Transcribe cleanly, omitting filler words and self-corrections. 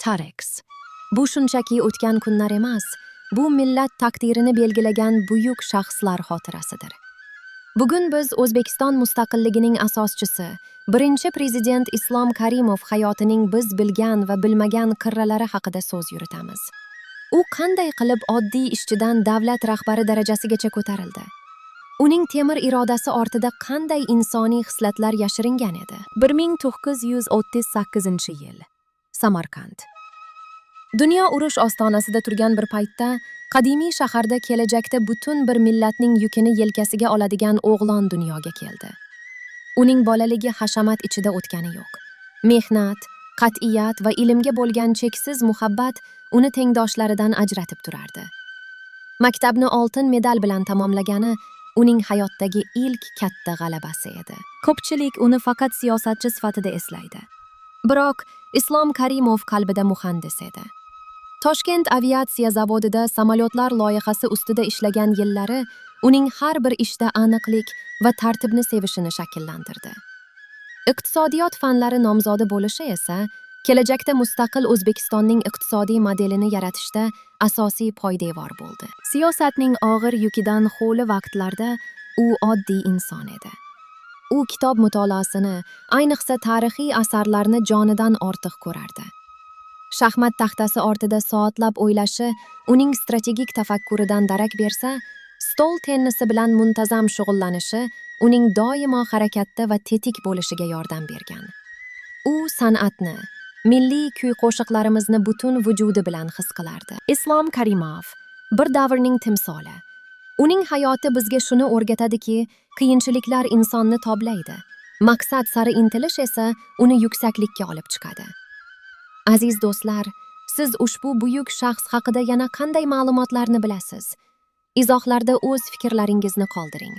Tarix. Bu shunchaki o'tgan kunlar emas, bu millat taqdirini belgilagan buyuk shaxslar xotirasidir. Bugun biz O'zbekiston mustaqilligining asoschisi, birinchi prezident Islom Karimov hayotining biz bilgan va bilmagan qirralari haqida so'z yuritamiz. U qanday qilib oddiy ishchidan davlat rahbari darajasigacha ko'tarildi? Uning temir irodasi ortida qanday insoniy xislatlar yashiringan edi? 1938-yil. Samarqand. Dunyo urush ostonasida turgan bir paytda qadimiy shaharda kelajakda butun bir millatning yukini yelkasiga oladigan o'g'lon dunyoga keldi. Uning bolaligi hashamat ichida o'tgani yo'q. Mehnat, qat'iyat va ilmga bo'lgan cheksiz muhabbat uni tengdoshlaridan ajratib turardi. Maktabni oltin medal bilan tamomlagani uning hayotdagi ilk katta g'alabasi edi. Ko'pchilik uni faqat siyosatchi sifatida eslaydi. Biroq Islom Karimov qalbida muhandis edi. Toshkent aviatsiya zavodida samolyotlar loyihasi ustida ishlagan yillari uning har bir ishda aniqlik va tartibni sevishini shakllantirdi. Iqtisodiyot fanlari nomzodi bo'lishi esa kelajakda mustaqil O'zbekistonning iqtisodiy modelini yaratishda asosiy poydevor bo'ldi. Siyosatning og'ir yukidan xoli vaqtlarda u oddiy inson edi. U kitob mutolaasini, ayniqsa tarixiy asarlarni jonidan ortiq ko'rardi. Shaxmat taxtasi ortida soatlab o'ylashi uning strategik tafakkuridan darak bersa, stol tennisi bilan muntazam shug'ullanishi uning doimo harakatda va tetik bo'lishiga yordam bergan. U san'atni, milliy kuy-qo'shiqlarimizni butun vujudi bilan his qilardi. Islom Karimov bir davrning timsoli. Uning hayoti bizga shuni o'rgatadiki, qiyinchiliklar insonni toblaydi. Maqsad sari intilish esa uni yuksaklikka olib chiqadi. Aziz do'stlar, siz ushbu buyuk shaxs haqida yana qanday ma'lumotlarni bilasiz? Izohlarda o'z fikrlaringizni qoldiring.